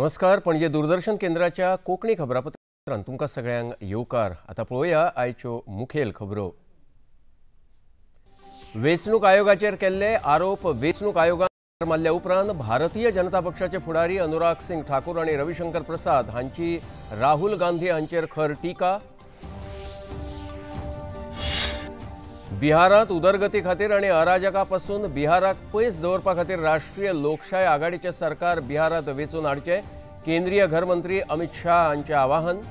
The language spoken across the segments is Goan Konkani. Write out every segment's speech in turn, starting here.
नमस्कार, पणजे दूरदर्शन केंद्राच्या कोंकणी खबरापत्रान तुमकां सगळ्यांक येवकार। आतां पळोवया आयच्यो मुखेल खबरो। वेंचणूक आयोगाचेर केल्ले आरोप वेंचणूक आयोगान मारल्या उपरांत भारतीय जनता पक्षाचे फुडारी अनुराग सिंग ठाकूर आनी रविशंकर प्रसाद हांची राहुल गांधी हांचेर खर टिका। बिहारांत उदरगती खातीर आनी अराजका पासून बिहाराक पयस दवरपा खातीर राष्ट्रीय लोकशाय आघाडीचें सरकार बिहारांत वेंचून हाडचें, केंद्रीय घरमंत्री अमित शाह हांचें आवाहन।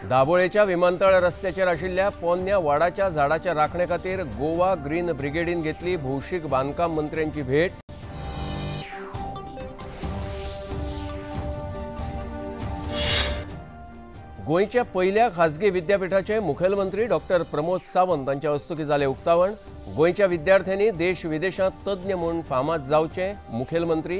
दाबोळेच्या विमानतळ रस्त्याचेर आशिल्ल्या पोन्न्या वाडाच्या झाडाच्या राखणे खातीर गोवा ग्रीन ब्रिगेडीन घेतली भौशीक बांदकाम मंत्र्यांची भेट। गोंयच्या पयल्या खाजगी विद्यापीठाचे मुखेलमंत्री डॉक्टर प्रमोद सावंत हांच्या हस्तुकीं जालें उक्तावण। गोंयच्या विद्यार्थ्यांनी देश विदेशांत तज्ञ म्हूण फामाद जावचें, मुखेलमंत्री।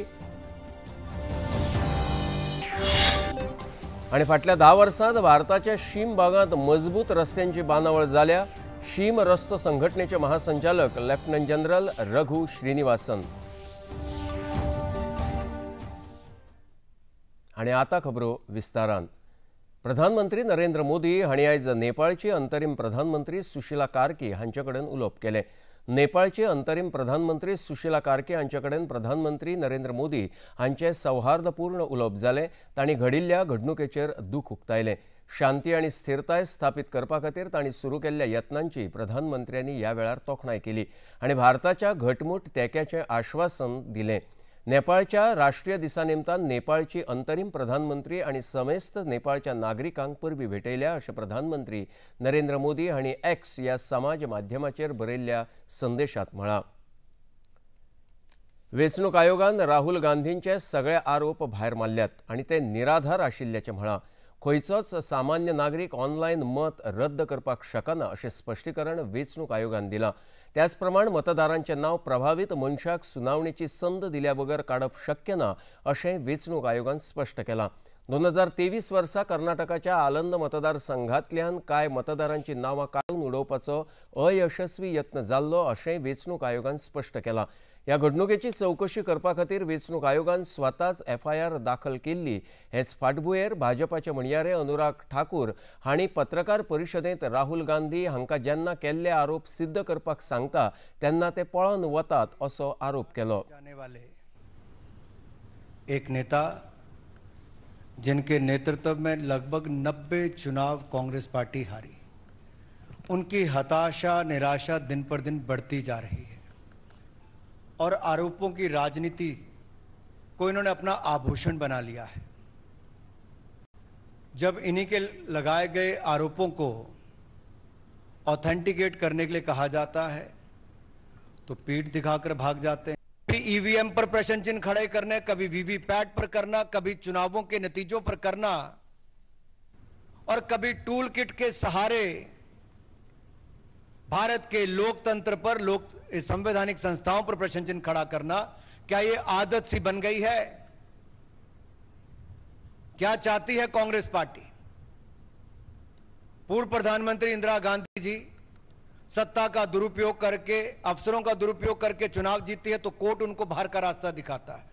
आनी फाटल्या 10 वर्सांत भारताच्या शीम भागांत मजबूत रस्त्यांची बांदावळ जाल्या, शीम रस्तो संघटनेचे महासंचालक लेफ्टनंट जनरल रघु श्रीनिवासन। आनी आतां खबरो विस्तारान। प्रधानमंत्री नरेंद्र मोदी हांणी आयज नेपाळची अंतरीम प्रधानमंत्री सुशीला कार्की हांचे कडेन उलोवप केलें। नेपाळचे अंतरीम प्रधानमंत्री सुशीला कार्की हांचे कडेन प्रधानमंत्री नरेंद्र मोदी हांचे सौहार्दपूर्ण उलोवप जालें। तांणी घडिल्ल्या घडणुकेचेर दूख उक्तायलें। शांती आनी स्थिरताय स्थापीत करपा खातीर तांणी सुरू केल्ल्या यत्नांची प्रधानमंत्र्यांनी ह्या वेळार तोखणाय केली आनी भारताच्या घटमूट तेंक्याचें आश्वासन दिलें। नेपाळच्या राष्ट्रीय दिसा निमतान नेपाळची अंतरीम प्रधानमंत्री आनी समेस्त नेपाळच्या नागरिकांक परबी भेटयल्या अशें प्रधानमंत्री नरेंद्र मोदी हांणी एक्स ह्या समाज माध्यमाचेर बरयल्ल्या संदेशांत म्हळां। वेंचणूक आयोगान राहुल गांधींचे सगळे आरोप भायर मारल्यात आनी ते निराधार आशिल्ल्याचें म्हळां। खंयचोच सामान्य नागरीक ऑनलायन मत रद्द करपाक शकना अशें स्पश्टीकरण वेंचणूक आयोगान दिलां। त्याच प्रमाण मतदारांचें नांव प्रभावीत मनशाक सुनावणेची संद दिल्या बगर काडप शक्य ना अशें वेंचणूक आयोगान स्पश्ट केलां। 2023 वर्सा कर्नाटकाच्या आलंद मतदारसंघांतल्यान कांय मतदारांची नांवां काडून उडोवपाचो अयशस्वी यत्न जाल्लो अशें वेंचणूक आयोगान स्पश्ट केलां। ह्या घडणुकेची चवकशी करपा खातीर वेंचणूक आयोगान स्वताच एफआयआर दाखल केल्ली। हेच फाटभुंयेर भाजपाचे म्हणयारे अनुराग ठाकूर हांणी पत्रकार परिशदेंत राहुल गांधी हांकां जेन्ना केल्ले आरोप सिद्ध करपाक सांगता तेन्ना ते पळोवन वतात असो आरोप केलो। जाने वाले एक नेता जिनके नेतृत्व में लगभग 90 चुनाव कांग्रेस पार्टी हारी, उनकी हताशा निराशा दिन पर दिन बढ़ती जा रही है और आरोपों की राजनीति को इन्होंने अपना आभूषण बना लिया है। जब इन्हीं के लगाए गए आरोपों को ऑथेंटिकेट करने के लिए कहा जाता है तो पीठ दिखाकर भाग जाते हैं। कभी ईवीएम पर प्रश्न चिन्ह खड़े करने, कभी वीवीपैट पर करना, कभी चुनावों के नतीजों पर करना और कभी टूल किट के सहारे भारत के लोकतंत्र पर, लोक संवैधानिक संस्थाओं पर प्रश्न चिन्ह खड़ा करना, क्या ये आदत सी बन गई है? क्या चाहती है कांग्रेस पार्टी? पूर्व प्रधानमंत्री इंदिरा गांधी जी सत्ता का दुरुपयोग करके, अफसरों का दुरुपयोग करके चुनाव जीतती है तो कोर्ट उनको बाहर का रास्ता दिखाता है।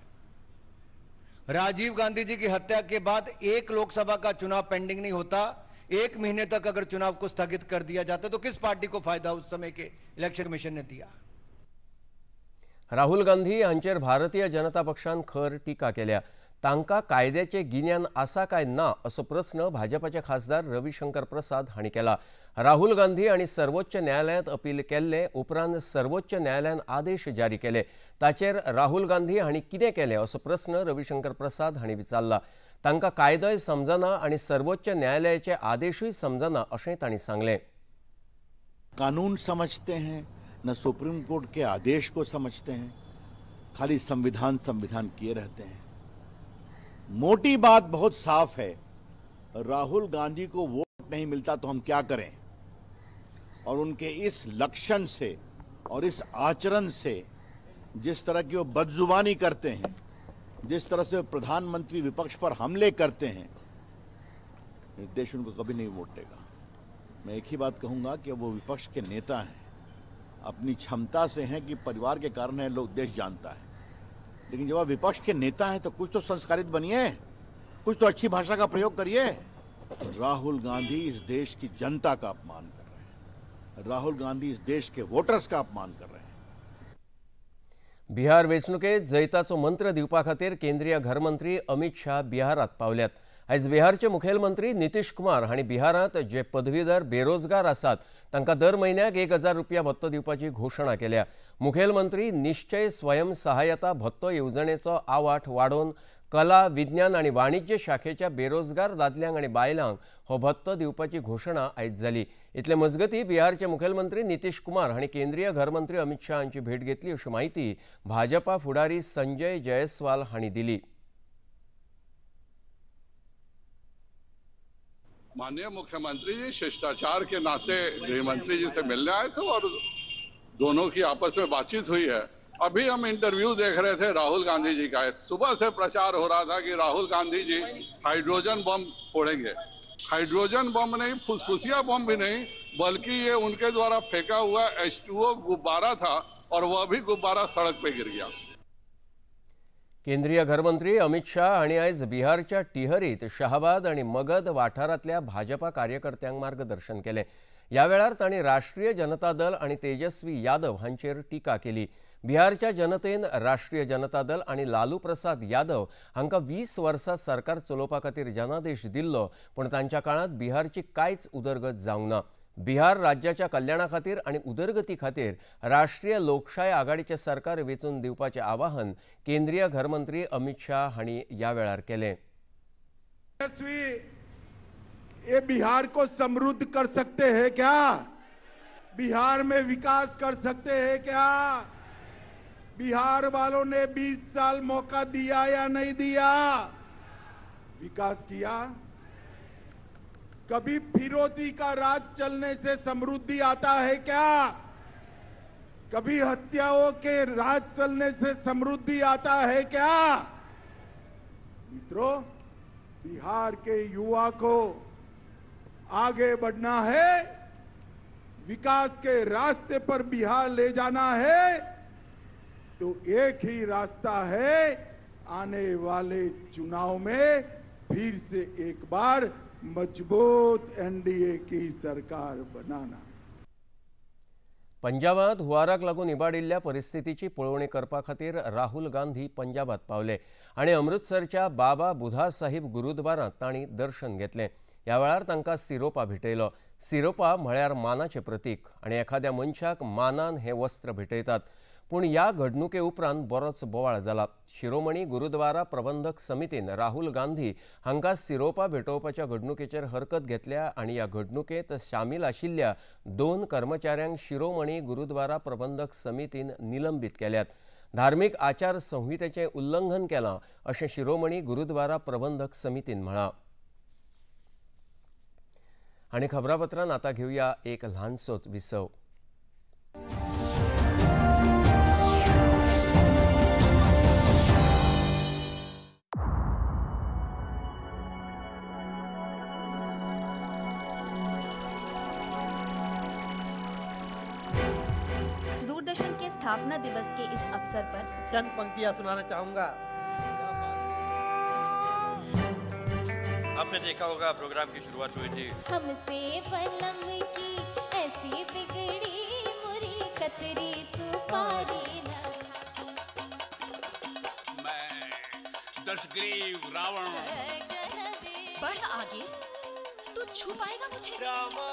राजीव गांधी जी की हत्या के बाद एक लोकसभा का चुनाव पेंडिंग नहीं होता, एक महीने तक अगर चुनाव को स्थगित कर दिया जाता तो किस पार्टी को फायदा उस समय के इलेक्शन कमीशन ने दिया? राहुल गांधी हांचेर भारतीय जनता पक्षान खर टिका केल्या। तांकां कायद्याचें गिन्यान आसा काय ना असो प्रस्न भाजपाचे खासदार रविशंकर प्रसाद हांणी केला। राहुल गांधी हांणी सर्वोच्च न्यायालयांत अपील केल्ले उपरांत सर्वोच्च न्यायालयान आदेश जारी केले। ताचेर राहुल गांधी हांणी कितें केलें असो प्रस्न रविशंकर प्रसाद हांणी विचारला। तांकां कायदोय समजना आनी सर्वोच्च न्यायालयाचे आदेशूय समजना अशें तांणी सांगलें। कानून समझते हैं न सुप्रीम कोर्ट के आदेश को समझते हैं, खाली संविधान संविधान किए रहते हैं। मोटी बात बहुत साफ है, राहुल गांधी को वोट नहीं मिलता तो हम क्या करें? और उनके इस लक्षण से और इस आचरण से, जिस तरह की वो बदजुबानी करते हैं, जिस तरह से प्रधानमंत्री विपक्ष पर हमले करते हैं, देश उनको कभी नहीं वोट देगा। मैं एक ही बात कहूंगा कि वो विपक्ष के नेता हैं, अपनी क्षमता से हैं कि परिवार के कारण है, लोग देश जानता है। लेकिन जब आप विपक्ष के नेता हैं तो कुछ तो संस्कारित बनिए, कुछ तो अच्छी भाषा का प्रयोग करिए। राहुल गांधी इस देश की जनता का अपमान कर रहे हैं, राहुल गांधी इस देश के वोटर्स का अपमान कर रहे हैं। बिहार वेंचणुकेत जैताचो मंत्र दिवपा खातीर केंद्रीय घरमंत्री अमित शाह बिहारात पावल्यात। आयज बिहारचे मुखेलमंत्री नितीश कुमार हांणी बिहारांत जे पदवीधर बेरोजगार आसात तांकां दर म्हयन्याक 1000 रुपया भत्तो दिवपाची घोशणा केल्या। मुखेलमंत्री निश्चय स्वयं सहायता भत्तो येवजणेचो आवाठ वाडोवन कला, विज्ञान आनी वाणिज्य शाखेच्या बेरोजगार दादल्यांक आनी बायलांक हो भत्तो दिवपाची घोशणा आयज जाली। इतले मजगती बिहारचे मुखेलमंत्री नितीश कुमार हांणी केंद्रीय घरमंत्री अमित शाह हांची भेट घेतली अशी माहिती भाजपा फुडारी संजय जयस्वाल हांणी दिली। माननीय मुख्यमंत्री जी शिष्टाचार के नाते गृहमंत्री जी से मिलने आए थे और दोनों की आपस में बातचीत हुई है। अभी हम इंटरव्यू देख रहे थे राहुल गांधी जी का। सुबह से प्रचार हो रहा था कि Rahul Gandhi ji hydrogen bomb फोड़ेंगे। Hydrogen bomb नहीं, फुसफुसिया बम भी नहीं, बल्कि ये उनके द्वारा फेंका हुआ H2O गुब्बारा था और वह भी गुब्बारा सड़क पे गिर गया। केंद्रीय घरमंत्री अमित शाह हांणी आयज बिहारच्या टिहरीत शाहबाद आनी मगध वाठारांतल्या भाजपा कार्यकर्त्यांक मार्गदर्शन केलें। ह्या वेळार तांणी राष्ट्रीय जनता दल आनी तेजस्वी यादव हांचेर टिका केली। बिहारच्या जनतेन राष्ट्रीय जनता दल आनी लालू प्रसाद यादव हांकां 20 वर्सां सरकार चलोवपा खातीर जनादेश दिल्लो, पूण तांच्या काळांत बिहारची कांयच उदरगत जावंक ना। बिहार राज्याच्या कल्याणा खातीर आनी उदरगती खातीर राष्ट्रीय लोकशाय आघाडीचें सरकार वेंचून दिवपाचें आवाहन केंद्रीय घरमंत्री अमित शाह हांणी ह्या वेळार केलें। ये बिहार को समृद्ध कर सकते हैं क्या? बिहार में विकास कर सकते हैं क्या? बिहार वालों ने 20 साल मौका दिया या नहीं दिया? विकास किया? कभी फिरौती का राज चलने से समृद्धि आता है क्या? कभी हत्याओं के राज चलने से समृद्धि आता है क्या? मित्रों, बिहार के युवा को आगे बढ़ना है, विकास के रास्ते पर बिहार ले जाना है, तो एक ही रास्ता है, आने वाले चुनाव में फिर से एक बार मजबूत एनडीए की सरकार बनाना। पंजाबात हुंवाराक लागून इबाडिल्ल्या परिस्थितीची पळोवणी करपा खातीर राहुल गांधी पंजाबात पावले आनी अमृतसरच्या बाबा बुधा साहिब गुरुद्वारांत तांणी दर्शन घेतलें। ह्या वेळार तांकां सिरोपा भेटयलो। सिरोपा म्हळ्यार मानाचें प्रतीक आनी एखाद्या मनशाक मानान हें वस्त्र भेटयतात। पूण ह्या घडणुके उपरांत बरोच बोवाळ जाला। शिरोमणी गुरुद्वारा प्रबंधक समितीन राहुल गांधी हांकां सिरोपा भेटोवपाच्या घडणुकेचेर हरकत घेतल्या आनी ह्या घडणुकेंत सामील आशिल्ल्या 2 कर्मचाऱ्यांक शिरोमणी गुरुद्वारा प्रबंधक समितीन निलंबीत केल्यात। धार्मीक आचार संहितेचें उल्लंघन केलां अशें शिरोमणी गुरुद्वारा प्रबंधक समितीन म्हळां। आनी खबरापत्रान आतां घेवया एक ल्हानसोच विसव। दूरदर्शन के स्थापना दिवस के इस अवसर पर चंद पंक्तियां सुनाना चाहूंगा। आपने देखा होगा प्रोग्राम की शुरुआत हुई थी, हमसे बलम की ऐसी बिगड़ी मुरी कतरी सुपारी न। मैं दशग्रीव रावण। बढ़ आगे तू छू पाएगा मुझे? रामा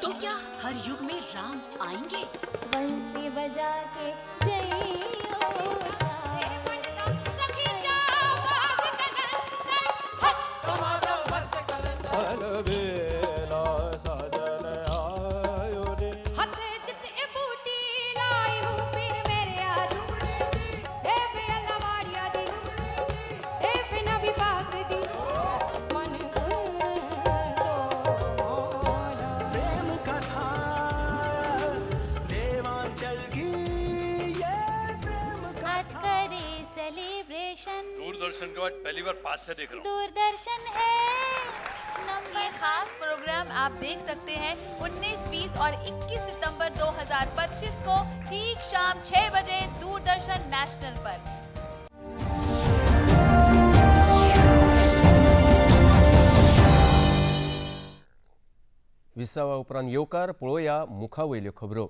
तो क्या हर युग में राम आएंगे? बंसी बजा के दूरदर्शन को आज पहली बार पास से देख रहा हूँ। दूरदर्शन है। नंबर। ये खास प्रोग्राम आप देख सकते हैं 19, 20 और 21 सितंबर 2025 को ठीक शाम 6 बजे दूरदर्शन नेशनल पर। विसावा उपरांत येवकार पळोवया मुखावयल्यो खबरो।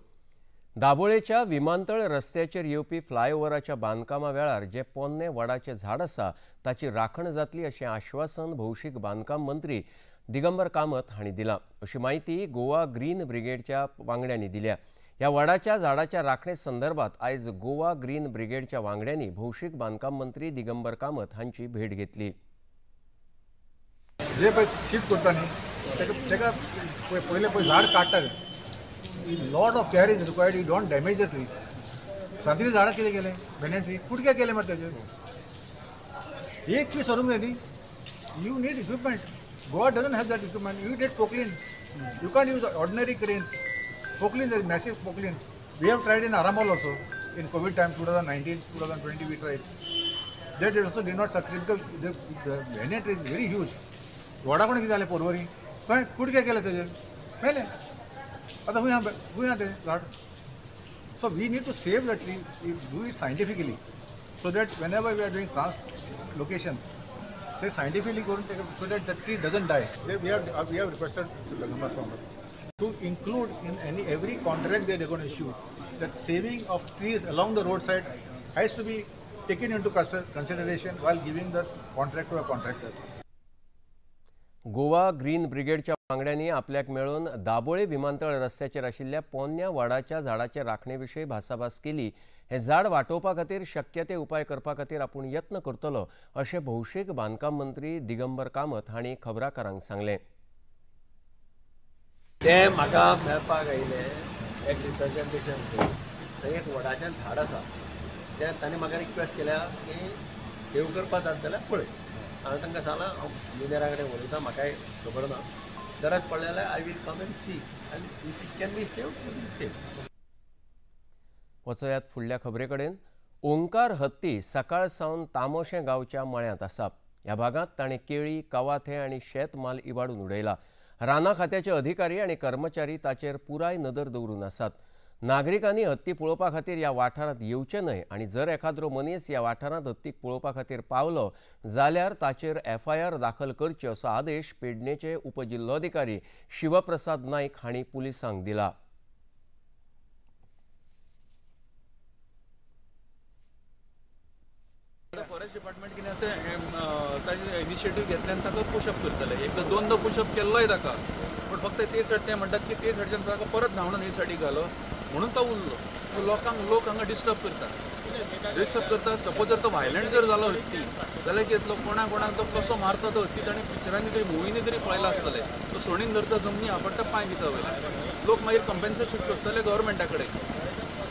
दाबोळेच्या विमानतळ रस्त्याचेर येवपी फ्लायओव्हराच्या बांदकामा वेळार जे पोन्ने वडाचें झाड आसा ताची राखण जातली अशें आश्वासन भौशीक बांदकाम मंत्री दिगंबर कामत हांणी दिलां। अशी म्हायती गोवा ग्रीन ब्रिगेडच्या वांगड्यांनी दिल्या। ह्या वडाच्या झाडाच्या राखणे संदर्भात आयज गोवा ग्रीन ब्रिगेडच्या वांगड्यांनी भौशीक बांदकाम मंत्री दिगंबर कामत हांची भेट घेतली। जे पळय शिफ्ट करता न्ही ताका पयलें पळय झाड काडटा। Lot of care is required. You don't damage the tree. सांतिनी झाडां कितें केलें, बेनियन ट्री कुडके केले मरे ताजेर एक पीस व्हरूंक जाय न्ही। You need equipment. Goa doesn't have that equipment. You need Poclain. You can't use ordinary cranes. Poclain is massive Poclain. We have tried in Arambol also in COVID time 2019 2020 we tried. That it also did not succeed because the banyan tree is very huge. वडा कोण कितें जालें पोरवरी थंय कुडके केले ताजेर मेले। आतां खंय आहा तें झाड। So we need to save the tree, do it scientifically so that whenever we are doing translocation ते सायंटिफिकली करून so that the tree doesn't die. We have requested Digambar Kamat to include in any every contract they are gonna issue that saving of trees along the road side has to be taken into consideration while giving the contract to a contractor. Goa green ब्रिगेडच्या वांगड्यांनी आपल्याक मेळून दाबोळे विमानतळ रस्त्याचेर आशिल्ल्या पोन्न्या वडाच्या झाडाचे राखणे विशीं भासाभास केली। हे झाड वाटोवपा खातीर शक्य ते उपाय करपा खातीर आपूण यत्न करतलो अशें भौशीक बांदकाम मंत्री दिगंबर कामत हांणी खबराकारांक सांगलें। ते म्हाका मेळपाक आयिल्ले एक रिप्रेझेंटेशन थंय एक वडाचें झाड आसा तें तांणी म्हाका रिक्वेस्ट केल्या की सेव करपाक जाता जाल्यार पळय। हांवें तांकां सांगलां हांव इंजिनियरा कडेन उलयतां, म्हाकाय खबर ना, गरज पडली जाल्यार I will come and see and if it can be save will save. वचयात फुडल्या खबरे कडेन। ओंकार हत्ती सकाळ सावन तामोशें गांवच्या मळ्यांत आसा। ह्या भागांत ताणें केळी, कवाथे आनी शेतमाल इबाडून उडयला। रानां खात्याचे अधिकारी आनी कर्मचारी ताचेर पुराय नदर दवरून आसात। नागरिकांनी हत्ती पळोवपा खातीर ह्या वाठारांत येवचें न्हय आनी जर एखाद्रो मनीस ह्या वाठारांत हत्तीक पळोवपा खातीर पावलो जाल्यार ताचेर एफआयआर दाखल करची असो आदेश पेडणेचे उपजिल्लोधिकारी शिवप्रसाद नाईक हांणी पुलिसांक दिला। फॉरेस्ट डिपार्टमेंट कितें आसा ताजें इनिशिएटीव घेतलें आनी ताका पुशअप करतले। एकदां दोनदां पुशअप केल्लोय ताका, पूण फक्त ते सायड ते म्हणटात की ते सायडच्यान ताका परत धांवडून हे सायडीक घालो म्हणून तो उरलो। लोकांक लोक हांगा डिस्टर्ब करता, डिस्टर्ब करता। सपोज जर तो व्हायलंट जर जालो हत्ती जाल्यार कितें कोणाक कोणाक तो कसो मारता तो हत्ती ताणें पिक्चरांनी तरी मुवींनी तरी पळयला आसतलें। तो सोणीन धरता, जमनी आपडटा, पांय दिता वयले। लोक मागीर कंपेन्सेशन सोदतले गव्हर्मेंटा कडेन।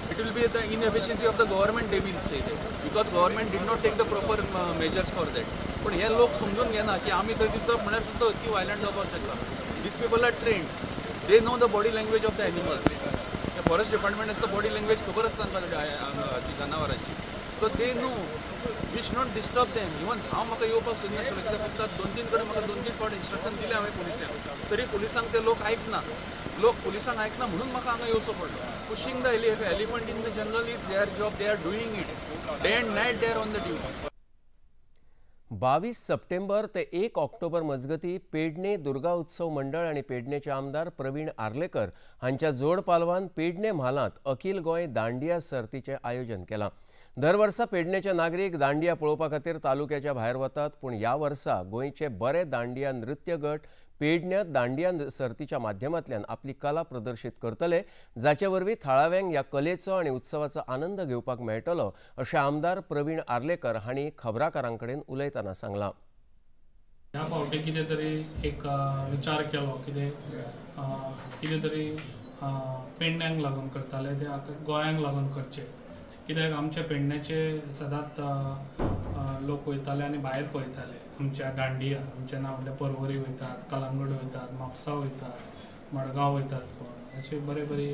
It will be the inefficiency of the government, they will say that, because government did not take the proper measures for that. पण हे लोक समजून घेना की आमी थंय दिसप म्हळ्यार सुद्दां हत्ती व्हायलंट जावपाक शकता। These people are trained, they know the body language of the animals. Forest department आसता बॉडी लँग्वेज खबर आसता तांकां जनावरांची। So they know we should not disturb them. Even हांव म्हाका येवपाक सोदनाशिल्लो कित्याक फक्त दोन तीन कडेन म्हाका दोन तीन फावट इन्स्ट्रक्शन दिलें हांवें पुलिसांक, तरी पुलिसांक ते लोक आयकना, लोक पुलिसांक आयकना म्हणून म्हाका हांगा येवचो पडलो। Pushing the elephant in the jungle is their job, they are doing it day and night, they are on the duty. 22 September ते 1 ऑक्टोबर मजगती पेडणे दुर्गा उत्सव मंडळ आनी पेडणेचे आमदार प्रवीण आर्लेकर हांच्या जोड पालवान पेडणे म्हालांत अखिल गोंय दांडिया सर्तीचें आयोजन केलां। दर वर्सा पेडणेचे नागरीक दांडिया पळोवपा खातीर तालुक्याच्या भायर वतात, पूण ह्या वर्सा गोंयचे बरे दांडिया नृत्य गट पेडण्यांत दांडिया सर्तीच्या माध्यमांतल्यान आपली कला प्रदर्शीत करतले, जाचे वरवीं थळाव्यांक ह्या कलेचो आनी उत्सवाचो आनंद घेवपाक मेळटलो अशें आमदार प्रवीण आर्लेकर हांणी खबराकारां कडेन उलयतना सांगलां। ह्या फावटी कितें तरी एक विचार केलो, कितें कितें तरी पेडण्यांक लागून करताले ते गोंयांक लागून करचें, कित्याक आमच्या पेडण्याचे सदांच लोक वयताले आनी भायर पळयताले आमच्या दांडिया, आमच्या ना म्हणल्यार पर्वरी वयतात, कलांगूट वयतात, म्हापसा वयतात, मडगांव वयतात, कोण अशे बरे बरी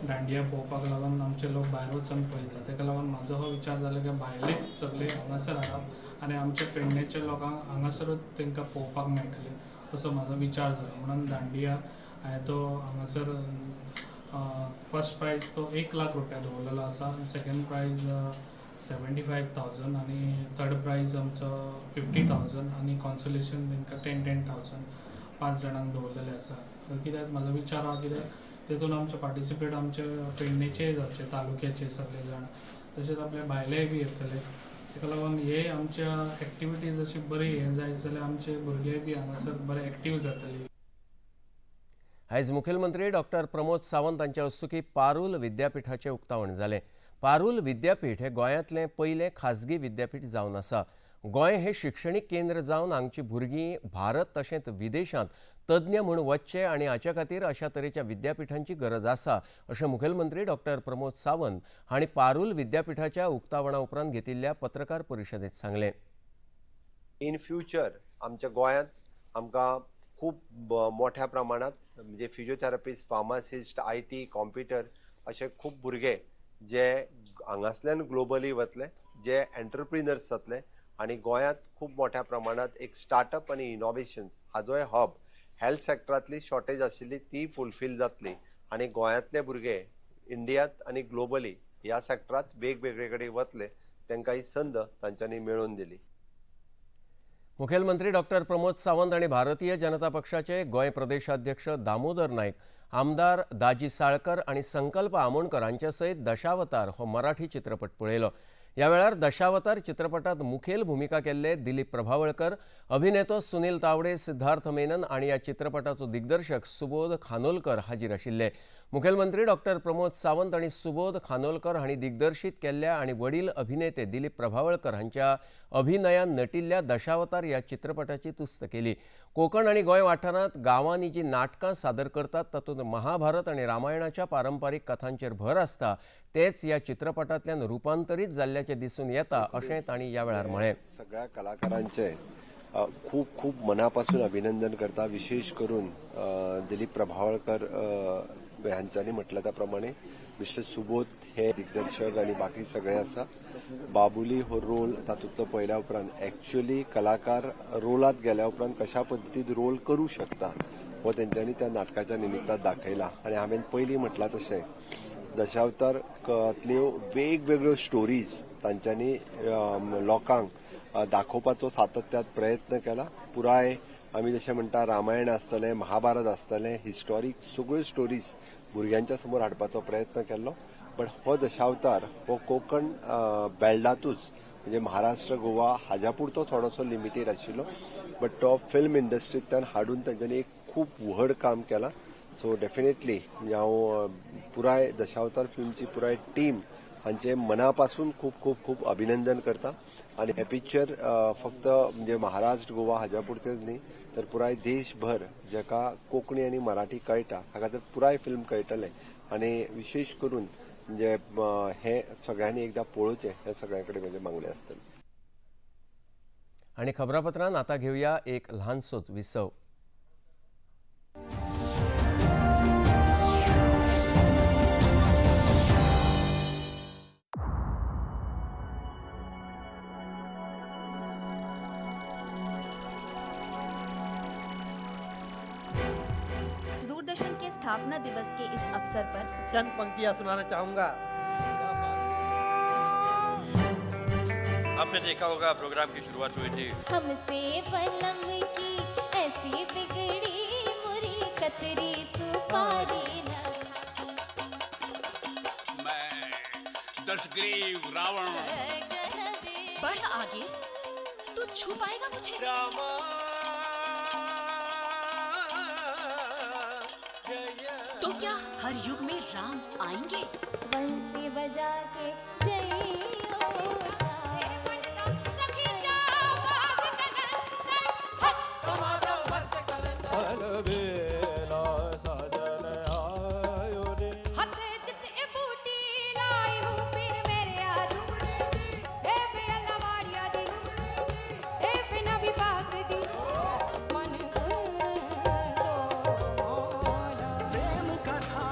दांडिया पळोवपाक लागून आमचे लोक भायर वचून पळयतात। ताका लागून म्हाजो हो विचार जालो की भायले सगळे हांगासर हाडप आनी आमच्या पेडण्याच्या लोकांक हांगासरूच तांकां पळोवपाक मेळटलें असो म्हाजो विचार जालो. म्हणून दांडिया हांवें तो हांगासर फर्स्ट प्रायज तो 1 लाख रुपया दवरलेलो आसा, सेकंड प्रायज 75,000 आनी थर्ड प्रायज आमचो 50,000 आनी कॉन्सोलेशन तांकां 10,000 5 जाणांक दवरलेले आसा. कित्याक म्हाजो विचार आहा कित्याक तेतून आमचे पार्टिसिपेट आमचे पेडणेचे जावचे, तालुक्याचे सगळे जाण, तशेंच आपले भायलेय बी येतले. ताका लागून हे आमच्या एक्टिविटीज अशी बरी हें जायत जाल्यार आमचे भुरगे बी हांगासर बरे एक्टीव जातले. आयज मुखेलमंत्री डॉक्टर प्रमोद सावंत हांच्या हस्तुकीं पारूल विद्यापीठाचें उक्तावण जालें. पारूल विद्यापीठ हे गोंयांतलें पयलें खाजगी विद्यापीठ जावन आसा. गोंय हे शिक्षणीक केंद्र जावन हांगची भुरगीं भारत तशेंच विदेशांत तज्ञ म्हूण वचचे आनी हाचे खातीर अशा तरेच्या विद्यापीठांची गरज आसा अशें मुखेलमंत्री डॉक्टर प्रमोद सावंत हांणी पारूल विद्यापीठाच्या उक्तावणा उपरांत घेतिल्ल्या पत्रकार परिशदेंत सांगलें. इन फ्युचर आमच्या गोंयांत आमकां खूब मोठ्या प्रमाणात म्हणजे फिजियोथेरपिस्ट, फार्मासिस्ट, IT, computer अशे खूब भुरगे जे हांगासल्यान ग्लोबली वतले, जे एंटरप्रिनर्स जातले आनी गोंयांत खूब मोठ्या प्रमाणात एक स्टार्टअप आनी इनोवेशन हाजोय हब, हेल्थ सेक्टरांतली शॉर्टेज आशिल्ली ती फुलफील जातली आनी गोंयांतले भुरगे इंडियांत आनी ग्लोबली ह्या सेक्टरांत वेगवेगळे कडेन वतले, तांकां ही संद तांच्यांनी मेळोवन दिली. मुखेलमंत्री डॉक्टर प्रमोद सावंत आनी भारतीय जनता पक्षाचे गोंय प्रदेशाध्यक्ष दामोदर नायक, आमदार दाजी साळकर आनी संकल्प आमोणकर हांचे सयत दशावतार हो मराठी चित्रपट पळयलो. ह्या वेळार दशावतार चित्रपटात मुखेल भूमिका केल्ले दिलीप प्रभावळकर, अभिनेतो सुनील तावडे, सिद्धार्थ मेनन आनी ह्या चित्रपटाचो दिग्दर्शक सुबोध खानोलकर हाजीर आशिल्ले. मुखेलमंत्री डॉक्टर प्रमोद सावंत आनी सुबोध खानोलकर हांणी दिग्दर्शीत केल्ल्या आनी वडील अभिनेते दिलीप प्रभावळकर हांच्या अभिनयान नटिल्ल्या दशावतार ह्या चित्रपटाची तुस्त केली. कोकण आनी गोंय वाठारांत गांवांनी जी नाटकां सादर करतात तातूंत महाभारत आनी रामायणाच्या पारंपारीक कथांचेर भर आसता, तेच ह्या चित्रपटांतल्यान रुपांतरीत जाल्ल्याचें दिसून येता अशें तांणी ह्या वेळार म्हळें. सगळ्या कलाकारांचे खूब खूब मनापासून अभिनंदन करता. विशेष करून दिलीप प्रभावळकर हांच्यांनी म्हटलें त्या प्रमाणे मिस्टर सुबोध हे दिग्दर्शक आनी बाकी सगळे आसा. बाबुली हो रोल तातूंतलो पळयल्या उपरांत एक्च्युअली कलाकार रोलांत गेल्या उपरांत कशा पद्दतीन रोल करूं शकता हो तेंच्यांनी त्या नाटकाच्या निमित्तान दाखयला. आनी हांवें पयलीं म्हटलां तशें दशावतारांतल्यो वेगवेगळ्यो स्टोरीज तांच्यांनी लोकांक दाखोवपाचो सातत्यात प्रयत्न केला. पुराय आमी जशें म्हणटा रामायण आसतलें, महाभारत आसतलें, हिस्टॉरीक सगळ्यो स्टोरीज भुरग्यांच्या समोर हाडपाचो प्रयत्न केल्लो. बट हो दशावतार हो कोंकण बेल्टांतूच म्हणजे महाराष्ट्र, गोवा हाज्या पुरतो थोडोसो लिमिटेड आशिल्लो, बट तो फिल्म इंडस्ट्रींतल्यान हाडून तांच्यांनी एक खूब व्हड काम केलां. सो डेफिनेटली म्हणजे हांव पुराय दशावतार फिल्मची पुराय टीम हांचे मनापासून खूब खूब खूब अभिनंदन करता. आनी हें पिक्चर फक्त म्हणजे महाराष्ट्र, गोवा हाज्या पुरतेच न्ही तर पुराय देशभर जाका कोंकणी आनी मराठी कळटा हाका तर पुराय फिल्म कळटलें. आनी विशेष करून म्हणजे हें सगळ्यांनी एकदां पळोवचें हें सगळ्यां कडेन म्हजें मागणें आसतलें. आनी खबरापत्रान आतां घेवया एक ल्हानसोच विसव. दूरदर्शन के स्थापना दिवस के इस अवसर पर चंद पंक्तियां सुनाना चाहूंगा। आपने देखा होगा प्रोग्राम की शुरुआत हुई थी। हमसे बलम की ऐसी बिगड़ी मुरी कतरी सुपारी न। मैं दशग्रीव रावण। बढ़ आगे तू छू पाएगा मुझे। रामा तो क्या हर युग में राम आएंगे। बंसी बजा के प्रेम कथा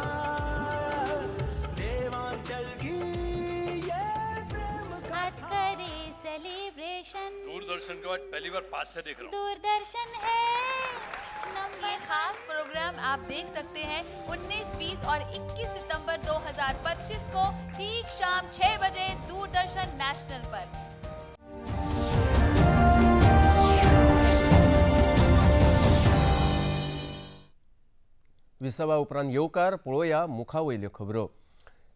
देवांचल की। दूरदर्शन को आज पहली बार पास से देख रहा हूँ। दूरदर्शन है ये खास प्रोग्राम आप देख सकते हैं 19, 20 और 21 सितंबर 2025 को ठीक शाम 6 बजे दूरदर्शन नेशनल पर। विसवा उपरांत येवकार पळोवया मुखा वयल्यो खबरो।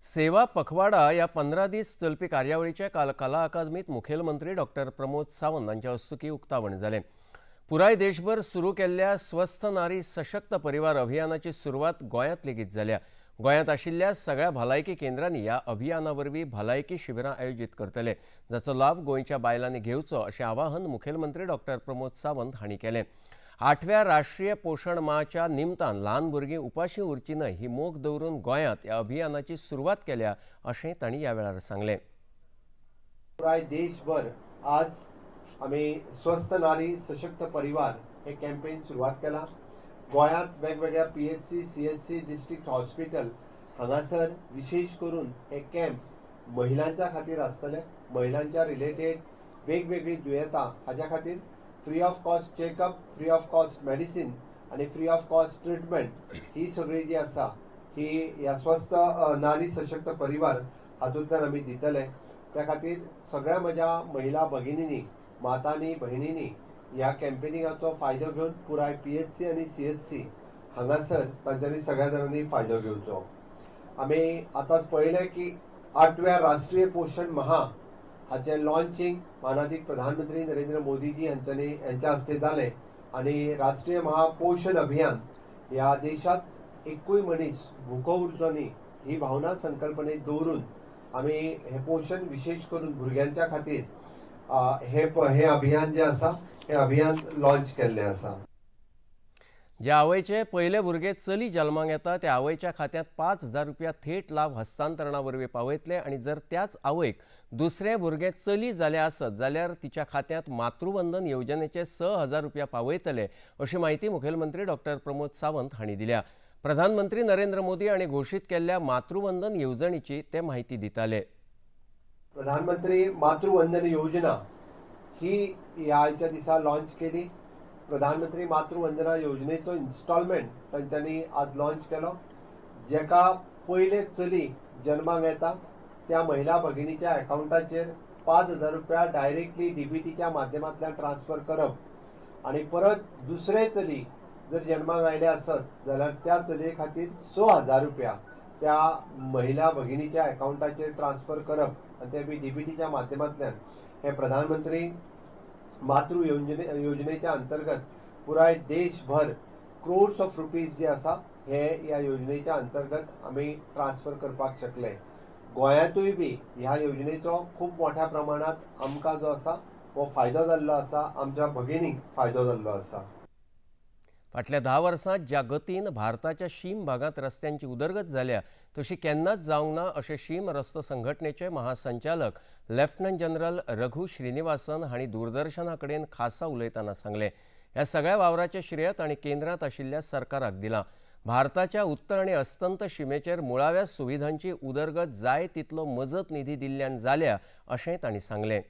सेवा पखवाडा ह्या 15 दीस चलपी कार्यावळीचें काल कला अकादमीत मुखेलमंत्री डॉक्टर प्रमोद सावंत हांच्या हस्तुकीं उक्तावण जालें। पुराय देशभर सुरू केल्ल्या स्वस्थ नारी सशक्त परिवार अभियानाची सुरवात गोंयांत लेगीत जाल्या। गोंयांत आशिल्ल्या सगळ्या भलायकी केंद्रांनी ह्या अभियाना वरवीं भलायकी शिबिरां आयोजीत करतले, जाचो लाभ गोंयच्या बायलांनी घेवचो अशें आवाहन मुखेलमंत्री डॉक्टर प्रमोद सावंत हांणी केलें। 8व्या राष्ट्रीय पोशण माहच्या निमतान ल्हान भुरगीं उपाशी उरची न्हय ही मोख दवरून गोंयांत ह्या अभियानाची सुरवात केल्या अशें तांणी ह्या वेळार सांगलें। पुराय देशभर आज आमी स्वस्थ नारी सशक्त परिवार हे कॅम्पेन सुरवात केला। गोंयांत वेगवेगळ्या PHC, CHC, district hospital हांगासर विशेष करून हे कॅम्प महिलांच्या खातीर आसतले। महिलांच्या रिलेटेड वेगवेगळी दुयेंतां हाज्या खातीर free of cost checkup, free of cost medicine आनी फ्री ऑफ कॉस्ट ट्रिटमेंट ही सगळी जी आसा ही ह्या स्वस्थ नारी सशक्त परिवार हातूंतल्यान आमी दितले। त्या खातीर सगळ्या म्हज्या महिला भगिनींनी, मातांनी, भयणींनी ह्या कॅम्पेनिंगाचो फायदो घेवन पुराय PHC आनी CHC हांगासर तांच्यांनी सगळ्या जाणांनी फायदो घेवचो। आमी आतांच पळयलें की 8व्या राष्ट्रीय पोशण माह हाचें लॉन्चिंग मानादीक प्रधानमंत्री नरेंद्र मोदीजी हांच्यांनी हांच्या हस्ते जालें आनी राष्ट्रीय महापोशण अभियान ह्या देशांत एकूय मनीस भुको उरचो न्ही ही भावना संकल्पनेत दवरून आमी हें पोशण विशेष करून भुरग्यांच्या खातीर हे अभियान जे आसा हे अभियान लॉन्च केल्लें आसा। ज्या आवयचे पयले भुरगे चली जल्माक येता त्या आवयच्या खात्यांत 5,000 रुपया थेट लाभ हस्तांतरणा वरवीं पावयतले आनी जर त्याच आवयक दुसरें भुरगें चली जालें आसत जाल्यार तिच्या खात्यांत मातृवंदन येवजणेचे 6,000 रुपया पावयतले अशी म्हायती मुखेलमंत्री डॉक्टर प्रमोद सावंत हांणी दिल्या। प्रधानमंत्री नरेंद्र मोदी हांणी घोशीत केल्ल्या मातृवंदन येवजणेची ते म्हायती दिताले। प्रधानमंत्री मातृवंदन योजना ही ह्या आयच्या दिसा लॉन्च केली। प्रधानमंत्री मातृवंदना योजनेचो इन्स्टॉलमेंट तांच्यांनी आज लॉन्च केलो, जेका पयले चली जन्माक येता त्या महिला भगिनीच्या अकाउंटाचेर 5,000 रुपया डायरेक्टली DBTच्या माध्यमांतल्यान ट्रान्सफर करप आनी परत दुसरे चली जर जन्माक आयले आसत जाल्यार त्या चलये खातीर 6,000 रुपया त्या महिला भगिनीच्या अकाउंटाचेर ट्रान्सफर करप आनी ते बी DBTच्या माध्यमांतल्यान हे प्रधानमंत्री मातृ योजनेच्या अंतर्गत पुराय देशभर क्रोर्स ऑफ रुपीज जे आसा हे ह्या योजनेच्या अंतर्गत आमी ट्रान्सफर करपाक शकले। गोंयांतूय बी ह्या योजनेचो खूब मोठ्या प्रमाणांत आमकां जो आसा हो फायदो जाल्लो आसा, आमच्या भगिनींक फायदो जाल्लो आसा। फाटल्या 10 वर्सांत ज्या गतीन भारताच्या शीम भागांत रस्त्यांची उदरगत जाल्या तशी केन्नाच जावंक ना अशें शीम रस्तो संघटनेचे महासंचालक लेफ्टनंट जनरल रघु श्रीनिवासन हांणी दूरदर्शना कडेन खासा उलयतना सांगलें। ह्या सगळ्या वावराचें श्रेय तांणी केंद्रांत आशिल्ल्या सरकाराक दिलां। भारताच्या उत्तर आनी अस्तंत शिमेचेर मुळाव्या सुविधांची उदरगत जाय तितलो मजत निधी दिल्ल्यान जाल्या अशें तांणी सांगलें।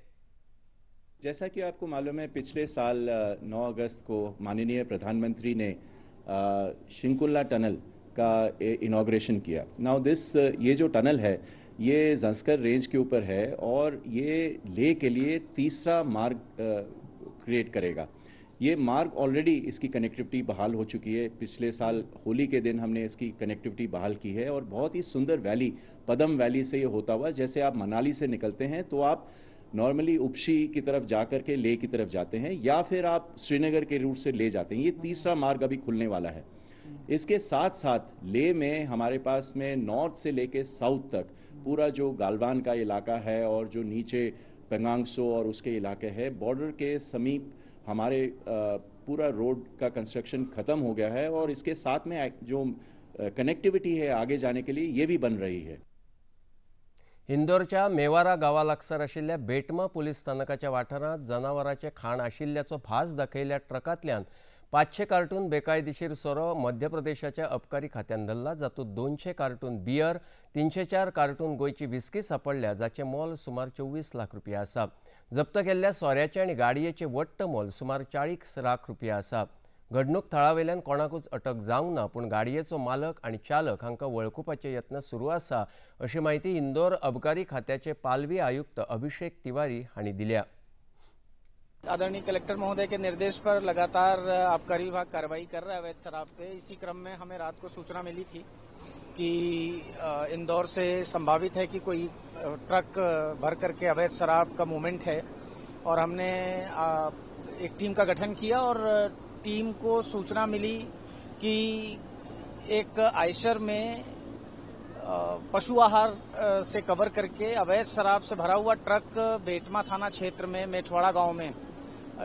जैसा कि आपको मालूम है, पिछले साल 9 अगस्त को माननीय प्रधानमंत्री ने शिंकुला टनल का इनॉग्रेशन किया। Now this ये जो टनल है ये ज़ंस्कर रेंज के ऊपर है और ये लेह के लिए तीसरा मार्ग क्रिएट करेगा। ये मार्ग ऑलरेडी इसकी कनेक्टिविटी बहाल हो चुकी है। पिछले साल होली के दिन हमने इसकी कनेक्टिविटी बहाल की है और बहुत ही सुंदर वैली, पदम वैली से ये होता हुआ, जैसे आप मनाली से निकलते हैं तो आप नॉर्मली उपशी की तरफ जा कर के लेह की तरफ जाते हैं या फिर आप श्रीनगर के रूट से ले जाते हैं। ये तीसरा मार्ग अभी खुलने वाला है। इसके साथ साथ लेह में हमारे पास में नॉर्थ से लेके साउथ तक पूरा जो गालवान का इलाका है और जो नीचे पेंगांगसो और उसके इलाके है, बॉर्डर के समीप हमारे पूरा रोड का कंस्ट्रक्शन ख़त्म हो गया है और इसके साथ में जो कनेक्टिविटी है आगे जाने के लिए ये भी बन रही है। इंदोरच्या मेवारा गांवा लागसार आशिल्ल्या बेटमा पुलीस स्थानकाच्या वाठारांत जनावरांचें खाण आशिल्ल्याचो भास दाखयल्ल्या ट्रकांतल्यान 500 कार्टून बेकायदेशीर सोरो मध्य प्रदेशाच्या अबकारी खात्यान धरला, जातूंत 200 कार्टून बियर, 304 कार्टून गोंयची विस्की सांपडल्या, जाचें मोल सुमार 24 लाख रुपया आसा। जप्त केल्ल्या सोऱ्याचें आनी गाडयेचें वट्ट मोल सुमार 40 लाख रुपया आसा. घडणूक थळावेल्यान कोणाकूच अटक जावंक ना, पूण गाडयेचो मालक आनी चालक हांकां वळखुपाचे यत्न सुरू आसा अशी म्हायती इंदोर अबकारी खात्याचे पालवी आयुक्त अभिषेक तिवारी हांणी दिल्या. आदरणीय कलेक्टर महोदय के निर्देश पर लगातार आबकारी विभाग कार्रवाई कर रहा है अवैध शराब पे। इसी क्रम में हमें रात को सूचना मिली थी कि इंदौर से संभावित है कि कोई ट्रक भर करके अवैध शराब का मूवमेंट है और हमने एक टीम का गठन किया और टीम को सूचना मिली कि एक आयशर में पशु आहार से कवर करके अवैध शराब से भरा हुआ ट्रक बेटमा थाना क्षेत्र में मेठवाड़ा गांव में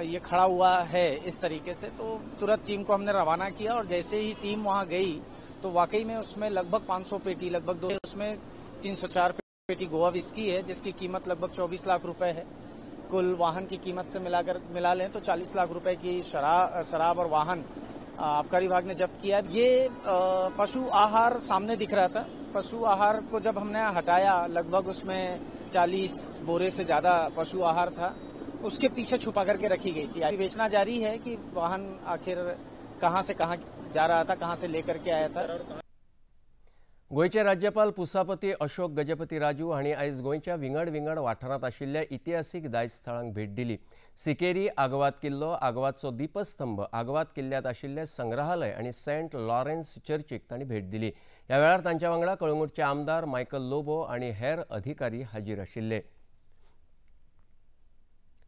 ये खड़ा हुआ है इस तरीके से। तो तुरंत टीम को हमने रवाना किया और जैसे ही टीम वहां गई तो वाकई में उसमें लगभग 500 पेटी, लगभग दो उसमें 304 पेटी गोवा विस्की है जिसकी कीमत लगभग 24 लाख रुपए है। कुल वाहन की कीमत से मिलाकर मिला लें तो 40 लाख रुपए की शराब और वाहन आबकारी विभाग ने जब्त किया। ये पशु आहार सामने दिख रहा था। पशु आहार को जब हमने हटाया, लगभग उसमें 40 बोरे से ज्यादा पशु आहार था, उसके पीछे छुपा करके रखी गई थी। विवेचना जारी है कि वाहन आखिर कहां से कहां जा रहा था, कहां से लेकर के आया था। गोंयचे राज्यपाल पुसापती अशोक गजपती राजू हांणी आयज गोंयच्या विंगड विंगड वाठारांत आशिल्ल्या इतिहासीक दायज स्थळांक भेट दिली. सिकेरी, आगवाद किल्लो, आगवादचो दीपस्तंभ, आगवाद किल्ल्यांत आशिल्लें संग्रहालय आनी सेंट लॉरेन्स चर्चीक तांणी भेट दिली. ह्या वेळार तांच्या वांगडा कळंगूटचे आमदार मायकल लोबो आनी हेर अधिकारी हाजीर आशिल्ले.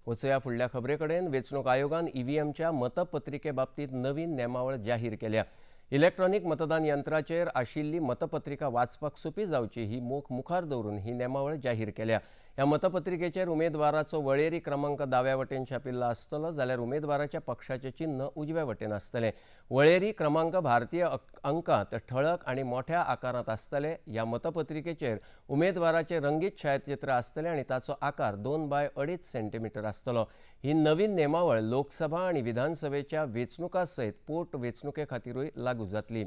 वचया फुडल्या खबरे कडेन. वेंचणूक आयोगान ईव्हीएमच्या मतपत्रिके बाबतींत नवीन नेमावळ जाहीर केल्या. इलेक्ट्रॉनिक मतदान यंत्राचेर आशिल्ली मतपत्रिका वाचपाक सोपी जावची ही मोख मुखार दवरून ही नेमावळ जाहीर केल्या. ह्या मतपत्रिकेचेर उमेदवाराचो वळेरी क्रमांक दाव्या वटेन छापिल्लो आसतलो, जाल्यार उमेदवाराच्या पक्षाचें चिन्ह उजव्या वटेन आसतलें. वळेरी क्रमांक भारतीय अंकांत ठळक आनी मोठ्या आकारांत आसतले. ह्या मतपत्रिकेचेर उमेदवाराचें रंगीत छायाचित्र आसतलें आनी ताचो आकार 2 बाय 2.5 सेंटीमीटर आसतलो. ही नवीन नेमावळ लोकसभा आनी विधानसभेच्या वेंचणुकां सयत पोट वेंचणुके खातीरूय लागू जातली.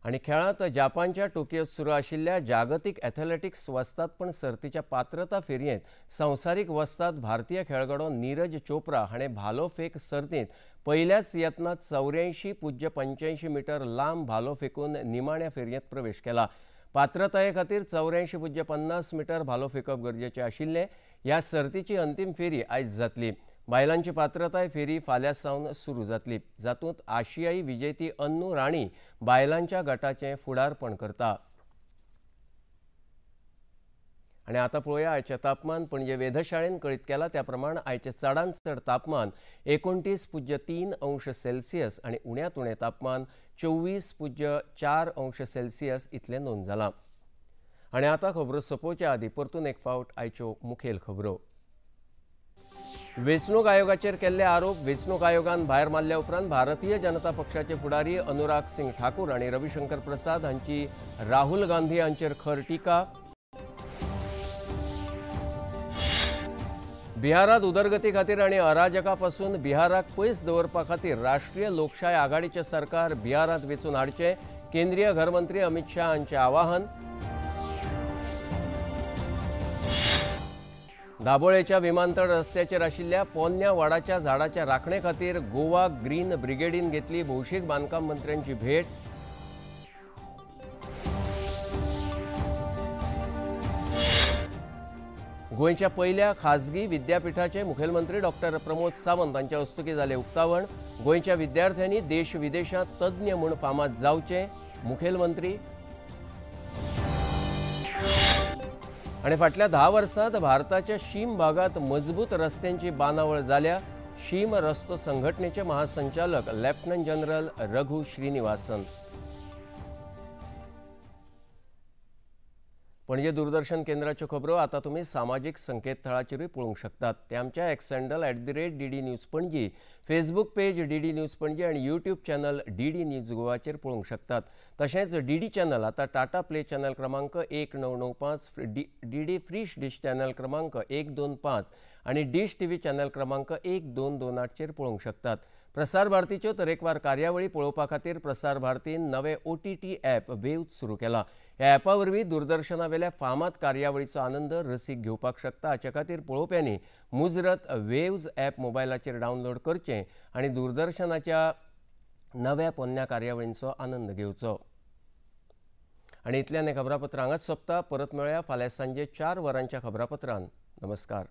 आनी खेळांत जापानच्या टोकियोत सुरू आशिल्ल्या जागतीक एथलेटिक्स वस्तादपण सर्तीच्या पात्रता फेरयेंत संवसारीक वस्ताद भारतीय खेळगडो नीरज चोप्रा हाणें भालो फेक सर्तींत पयल्याच यत्नांत 84.85 मीटर लांब भालो फेकून निमाण्या फेरयेंत प्रवेश केला. पात्रताये खातीर 84.50 मीटर भालो फेकप गरजेचें आशिल्लें. ह्या सर्तीची अंतीम फेरी आयज जातली. बायलांची पात्रताय फेरी फाल्यां सावन सुरू जातली, जातूंत आशियाई विजेती अन्नू राणी बायलांच्या गटाचें फुडारपण करता. आनी आतां पळोवया आयचें तापमान. पणजे वेधशाळेन कळीत केलां त्या प्रमाण आयचें चडांत चड तापमान 29.3 अंश सेल्सियस आनी उण्यांत उणें तापमान 24.4 अंश सेल्सियस इतलें नोंद जालां. आनी आतां खबरो सोंपोवच्या आदीं परतून एक फावट आयच्यो मुखेल खबरो. वेंचणूक आयोगाचेर केल्ले आरोप वेंचणूक आयोगान भायर मारल्या उपरांत भारतीय जनता पक्षाचे फुडारी अनुराग सिंग ठाकूर आनी रविशंकर प्रसाद हांची राहुल गांधी हांचेर खर टिका. बिहारांत उदरगती खातीर आनी अराजका पासून बिहाराक पयस दवरपा खातीर राष्ट्रीय लोकशाय आघाडीचें सरकार बिहारांत वेंचून हाडचें, केंद्रीय घरमंत्री अमित शाह हांचें आवाहन. दाबोळेच्या विमानतळ रस्त्याचेर आशिल्ल्या पोन्न्या वाडाच्या झाडाच्या राखणे खातीर गोवा ग्रीन ब्रिगेडीन घेतली भौशीक बांदकाम मंत्र्यांची भेट. गोंयच्या पयल्या खाजगी विद्यापीठाचे मुखेलमंत्री डॉक्टर प्रमोद सावंत हांच्या हस्तुकीं जालें उक्तावण. गोंयच्या विद्यार्थ्यांनी देश विदेशांत तज्ञ म्हूण फामाद जावचें, मुखेलमंत्री. आनी फाटल्या 10 वर्सांत भारताच्या शीम भागांत मजबूत रस्त्यांची बांदावळ जाल्या, शीम रस्तो संघटनेचे महासंचालक लेफ्टनंट जनरल रघु श्रीनिवासन. पणजे दूरदर्शन केंद्राच्यो खबरो आतां तुमी सामाजीक संकेतथळाचेरूय पळोवंक शकतात. ते आमच्या X handle @DD News Panaji, Facebook page DD News Panaji आनी यूट्यूब चॅनल DD news गोवाचेर पळोवंक शकतात. तशेंच DD channel आतां टाटा प्ले चॅनल क्रमांक 1995, DD free dish channel क्रमांक 125 आनी डिश TV channel क्रमांक 1228चेर पळोवंक शकतात. प्रसार भारतीच्यो तरेकवार कार्यावळी पळोवपा खातीर प्रसार भारतीन नवे OTT app वेव्ज सुरू केला. ह्या ॲपा वरवीं दूरदर्शनावेल्या फामाद कार्यावळीचो आनंद रसीक घेवपाक शकता. हाचे खातीर पळोवप्यांनी मुजरत वेव्ज ॲप मोबायलाचेर डावनलोड करचें आनी दूरदर्शनाच्या नव्या पोन्न्या कार्यावळींचो आनंद घेवचो. आनी इतल्यान हें खबरापत्र हांगाच सोंपता. परत मेळया फाल्यां सांजे 4 वरांच्या खबरापत्रान. नमस्कार.